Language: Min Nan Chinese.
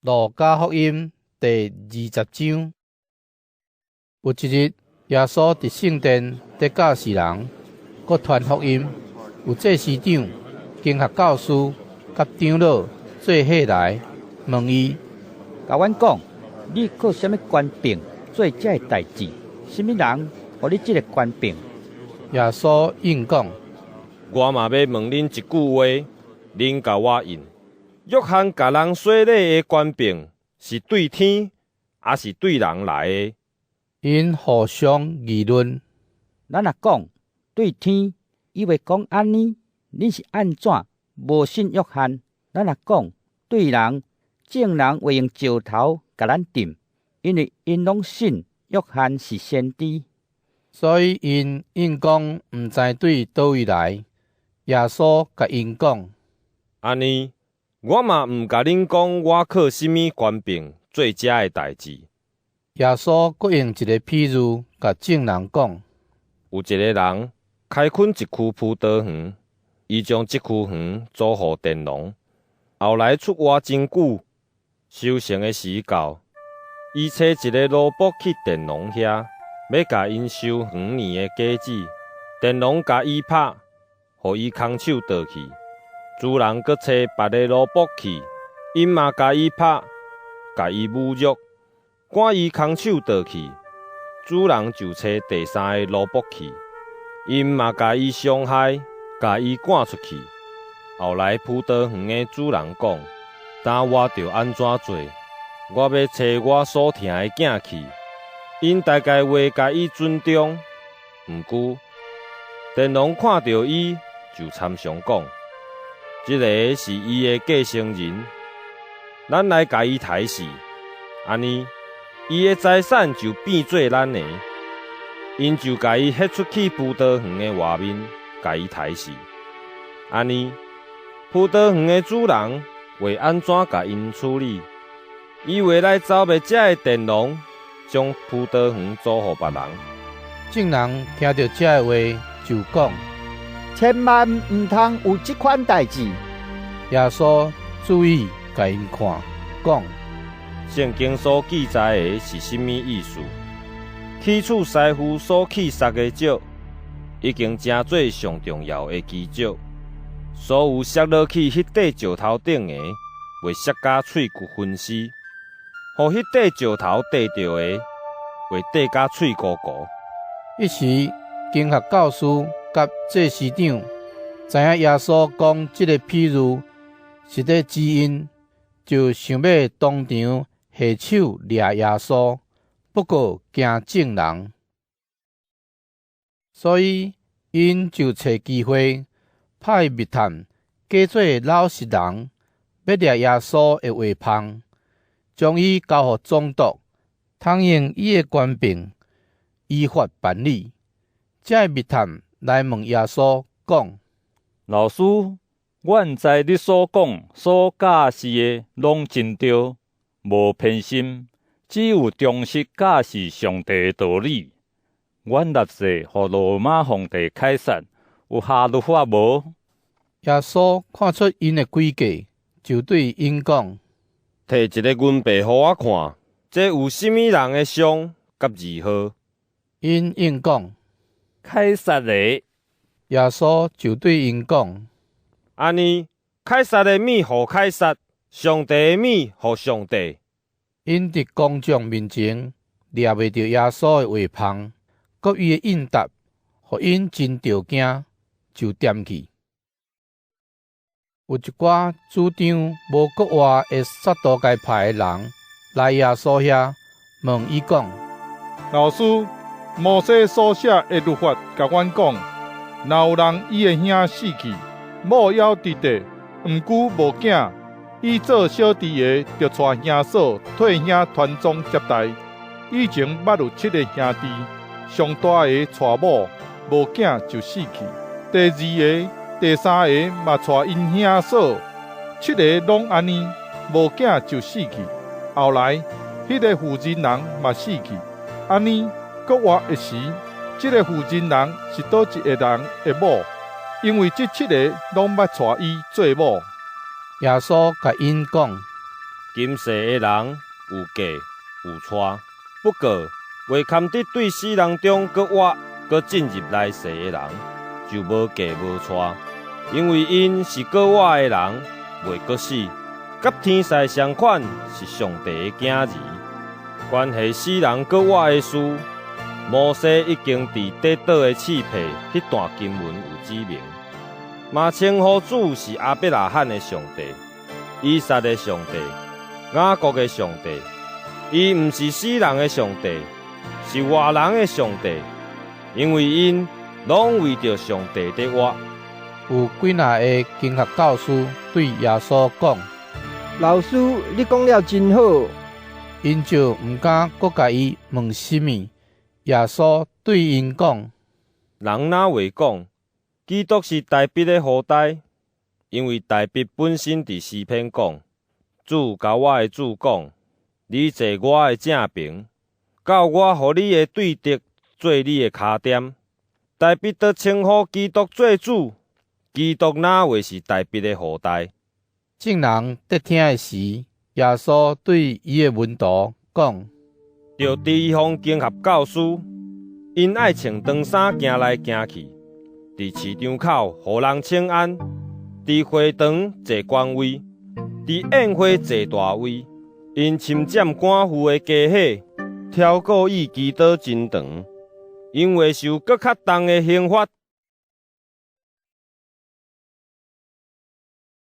路加福音第20章。有一日，耶穌佇聖殿咧教示人，閣傳福音。有祭司長、經學教師佮長老做伙來問伊：共阮講，你靠啥物權柄做這个代誌？啥物人予你這个權柄？耶穌應講：我嘛欲問恁一句話，恁共我應。約翰共人洗禮的權柄是對天，抑是對人來的？𪜶互相議論：咱若講對天，伊會講按呢，恁是按怎無信約翰？咱若講對人，眾人會用石頭共咱擲，因為𪜶攏信約翰是先知。所以𪜶應講毋知對佗位來。耶穌共𪜶講：按呢，我嘛毋共恁講，我靠啥物權柄做這个代誌。耶穌閣用一个譬喻，共眾人講：有一个人開墾一區葡萄園，伊將這區園租予佃農，後來出外真久，收成的時到，伊差一个奴僕去佃農遐，欲共𪜶收園年的果子。佃農共伊拍，予伊空手倒去。主人閣差別个奴僕去，𪜶嘛共伊拍，共伊侮辱，趕伊空手倒去。主人就差第三个奴僕去，𪜶嘛共伊傷害，共伊趕出去。後來葡萄園的主人講：今我著按怎做？我欲差我所疼的囝去，𪜶大概會共伊尊重。毋過，佃農看著伊，就參詳講：這个是伊的繼承人，咱來共伊刣死，按呢，伊的財產就變做咱的。𪜶就共伊彼出去葡萄園的外面，共伊刣死。按呢，葡萄園的主人會按怎共𪜶處理？伊會來剿滅這个佃農，將葡萄園租予別人。眾人聽著這个話，就講：千萬毋通有這款代誌。耶穌注意共𪜶看，講：聖經所記載的是啥物意思？起厝師傅所棄捒的石，已經成做上重要的基石。所有摔落去彼塊石頭頂的，會摔甲碎骨分屍；予彼塊石頭硩著的，會硩甲碎糊糊。彼時，經學教師佮祭司長知影耶穌講這个譬喻是咧指𪜶，就想欲當場下手掠耶穌，不過驚眾人，所以𪜶就揣機會，派密探假做老實人，欲掠耶穌的話縫，將伊交予總督，通用伊的權柄依法辦理。這个密探來問耶穌講：老師，阮知你所講、所教示的攏真對，無偏心，只有忠實教示上帝的道理。阮納稅予羅馬皇帝凱撒，有合律法無？耶穌看出𪜶的詭計，就對𪜶講：提一个銀幣予我看，這有啥物人的像佮字號？𪜶應講：凱撒的。耶穌就對𪜶講：按呢，凱撒的物予凱撒，上帝的物予上帝。𪜶佇公眾面前掠袂著耶穌的話縫，閣伊的應答，予𪜶真著驚，就踮去。有一寡主張無復活的撒都該派的人來耶穌遐問伊講：老師，摩西所寫的律法共阮講，若有人伊的兄死去，某猶佇咧，毋過無囝，伊做小弟的著娶兄嫂替兄傳宗接代。以前捌有七个兄弟，上大个娶某，無囝就死去。第二个、第三个嘛娶𪜶兄嫂，七个攏按呢，無囝就死去。後來，彼个婦人人嘛死去。按呢，復活的時，這个婦人人是佗一个人的某？因為這七个攏捌娶伊做某。耶穌共𪜶講：今世的人有嫁有娶，不過未堪得對死人中閣活、閣進入來世的人，就無嫁無娶，因為𪜶是閣活的人，袂閣死，佮天使相款，是上帝的囝兒。關係死人閣活的事，摩西已經佇跌倒的刺皮彼段經文有指明，嘛稱呼主是亞伯拉罕的上帝、以撒的上帝、雅各的上帝。伊毋是死人的上帝，是活人的上帝，因為𪜶攏為著上帝佇活。有幾若个經學教師對耶穌講：老師，你講了真好。𪜶就毋敢閣共伊問啥物。耶穌對𪜶講：人哪會講基督是大衛的後代？因為大衛本身佇詩篇講：主共我的主講，你坐我的正爿，到我予你的對敵做你的跤墊。大衛都稱呼基督做主，基督哪會是大衛的後代？眾人佇聽的時，耶穌對伊的門徒講：著提防經學教師，𪜶愛穿長衫行來行去，佇市場口予人請安，佇會堂坐官位，佇宴會坐大位。𪜶侵佔寡婦的家伙，超過意祈禱真長，𪜶會受閣較重的刑罰。